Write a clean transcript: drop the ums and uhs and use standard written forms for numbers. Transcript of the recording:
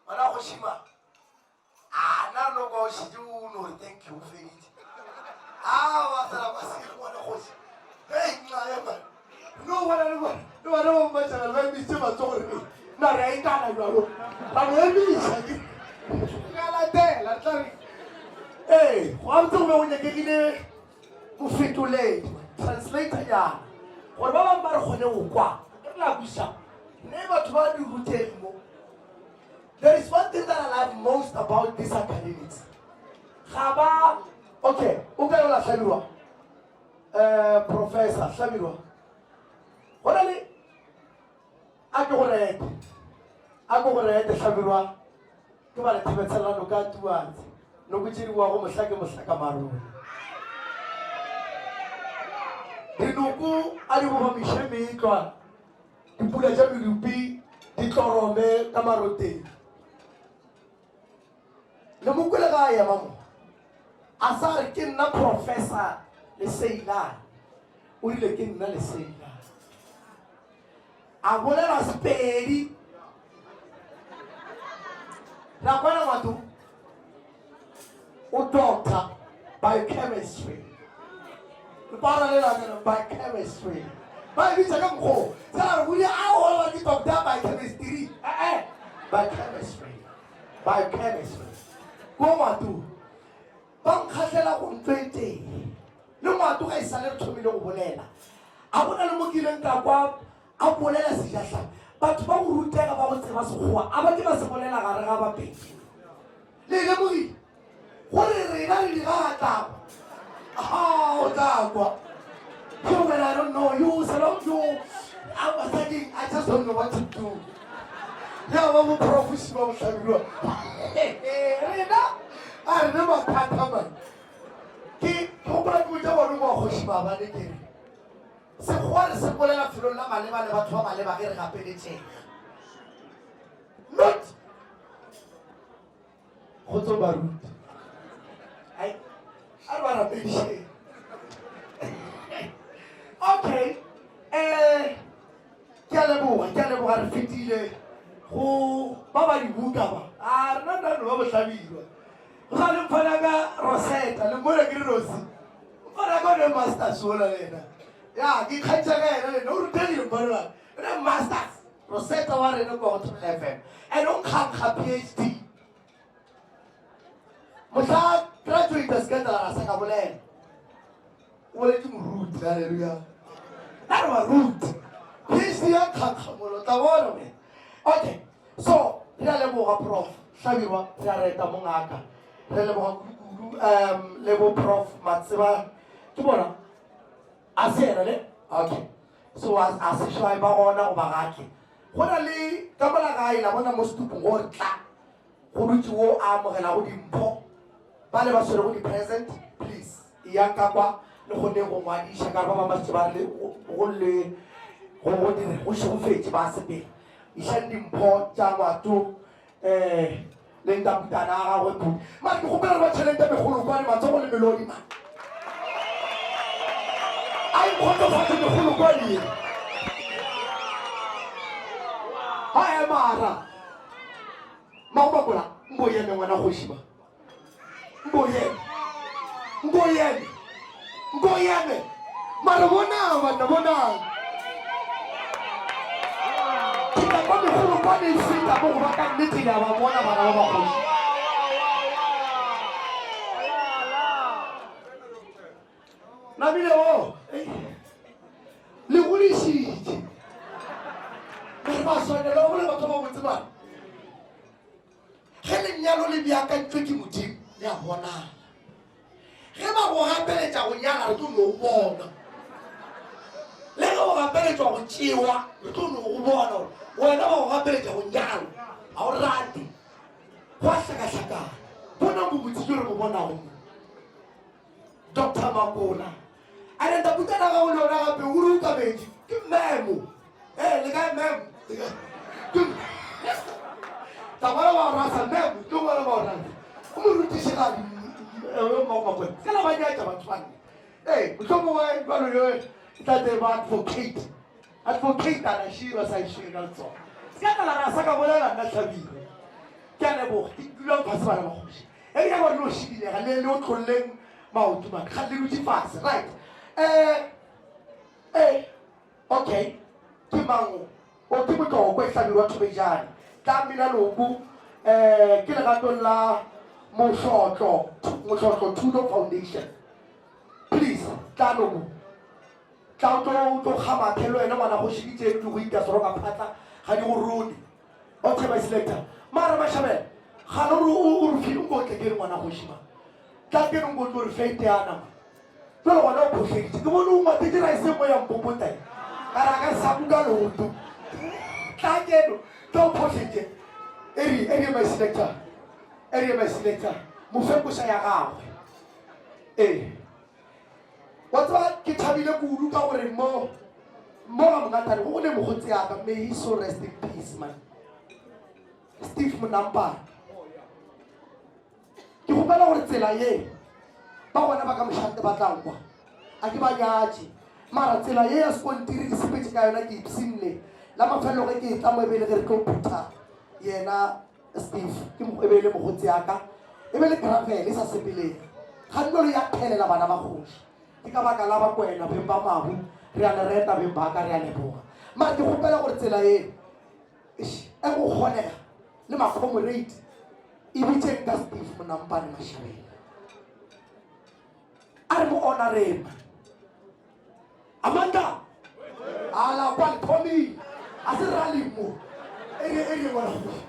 Ngwana kgoši ma. A na re no kwa o šetše o no re thank you o feditše. A ba sala ba se ngwana kgoši. Hei nxa ye man. No bona le bona le bana ba mmatšana ba emisitše matsogo re na re a ikana bjalo. Ra no emiša ke. Re a latela re tla re ee go gabotse go be go nyakegile mofetoledi translator nyana gore ba bangwe ba re kgone go kwa re la kwiša ne batho ba di rutegi mo There is one thing that I love most about these academics. Ga ba okay, o ka yola Hlabirwa. Eh professor Hlabirwa. Go na le a ke go rete. A ke go rete Hlabirwa. Ke ba le thebetshela noka tuatse. Noko tše di boago mohla ke mohla ka marole. Dinoko a di bobamiše meetlwa. Dipula tša medupi di tlorome ka maroteng. Le mo kwele ga a ema mo, a sa re ke nna Professor Leseilane. O rile ke nna Leseilane. A bolela Sepedi. Ra kwana batho. O doctor biochemistry. Lepara le la kena biochemistry. Ba e bitsa ka mokgwa o. Sela re bule a o ba ke doctor biochemistry. Eh eh. Biochemistry. Biochemistry. Ko ngwato. Ba nkgahlela go ntlo e tee. Le ngwato ga e sale re thomile go bolela. A go na le mo ke ileng ka kwa a bolela sejahlapi. Batho ba go rutega ba go tseba sekgowa a ba ke ba se bolela gare ga Bapedi. Le lemogile gore rena re digagatlago? Aha, o tla kwa. Yo, well, I don't know. You, so you, I'm basading, I just don't know what to do. Ya ba bo prof ba bohlabirwa. Rena, a rena mathata man. Ke gopola ke botša bona mo kgoši maabane ke re. Sekgowa re se bolela felong la maleba le batho ba maleba ge re gapeletšega. Not Kgotsong baruti. Ai, a re ba rapedišeng. Okay. Eh, ke a leboga, ke a leboga re fetile go ba ba dibuka ba. A rena nna no ba bohlabirwa. Go sa le mfana ka Rosetta, le mmone ke re Rosi. Mfana ka ne masters ola le yena. Ya, ke ikgantšha ka yena le nna, o rutegile mfana wa. Re masters. Rosetta wa rena kwa go Thobela FM and o nkgankga PhD. Mohla graduate se ka tla sa ka bolela. O boletše moruti, hallelujah. Na re baruti. PhD ya nkgankga molo tla bona me. Okay. So, re a leboga prof Hlabirwa, re a reta mongaka. Re leboga kudu-kudu um le bo prof Matseba. Ke bona a se yena ne? Okay. So a, a se šwae ba gona goba ga tle. Go na le ka mola gae la bona mo setupong go re tla go dutše wo a amogelago dimpho ba le ba swerego di-present please eyang ka kwa le kgone go ngwadiša ka gore ba bangwe ba šetše ba re go le go go dire go šegofetše ba sepela išang dimpho tša ngwato um le ntabutana a gagwe kudu mare ke kgopela re ba tšhelete megolokwane matsogo le melodi man a ikgotsofatse megolokwane ye a emara magomakola mbo yeme ngwana kgoši ba Nko yeme. Nko yeme. Nko yeme. Mara bonang banna bonang. Ke tla kwa megolo kwa ne feta mo go ba ka nnete le a ba bona bana ba bakgoši. Nabile o le godišitše. Mare ba swanela go le batho ba botse bana. Ge lenyalo le beakantšwe ke Modimo, le a bonala. Ge ba go gapeletša go nyala, re tlo no go bona. Le ge o gapeletšwa go tšewa, re tlo no go bona gore wena ba go gapeletša go nyala, ga o rate. Go a hlakahlakana. Bona bobotse bjo re bo bonago mo. Doctor Makola. A re ntabutana gago le yona gape o re o kabetše ke memo. Ee, le kae memo? Ke tla bona ba o rasa memo, ke bona ba o rasa. O morutišigadi Makola. Se la ba nyatša batho ba nne. Ee, mohlomongwe jwalo yo e tla tse ba advocate. Advocate a na šira sa e šire ka letsogo. Se ka tla la rasa ka bolela nna Hlabirwa. Ke leboga. Ke dulang fase bana ba kgoši. E ke nyaka gore le o šidilega le le otlolleng maoto man. Ga le dutše fase. Right. Eh eh okay. Ke mang o? O ke Motlokwe Hlabirwa Thobejane. Tla mmina loko eh ke legatong la Mohlotlo Mohlotlo Thuto Foundation. Please tla loko. Tla o tlo o tlo kga mathe le wena ngwana kgoši ke tšeno di go ita soro ka phatla ga di go rone. Okay my selector. Mara Mashabela ga lo re o re file nko tle ke re ngwana kgoši ma. Tla ke re nko tlo re fete yana ma. Jale gona o phošeditše ke bone o ngwatetše rice mo ya mpopota e. Ka ra ka sabu ka leoto. Tla keno tla o phošetše. Eri eri my selector. Eri my selector. Mo fe koša ya gagwe. Ee. Wa tseba ke thabile kudu ka gore mo mo ga mongatane go ne mokgotsi yaka may he so rest in peace man Steve Monampane ke kgopela gore tsela ye ba gona ba ka mošate ba tla nkwa a ke ba nyatše mara tsela ye ya sekontiri ke sepetse ka yona ke ipsinne la mafelelo ge ke e tla mo e be le ge re tlo phutha yena Steve ke e be e le mokgotsi ya ka e be le gravel e sa sepeleng ga nno le ya thelela bana ba kgoši ke ka baka la bakwena beng ba mabu re a le reta beng ba ka re a leboga mara ke kgopela gore tsela e e go kgonega le macomrade e bitseng ka Steve Monampane Mashabela a re mo honorema Amanda ala kwa le thomile a se rally mo ere ere ngwana kgoši.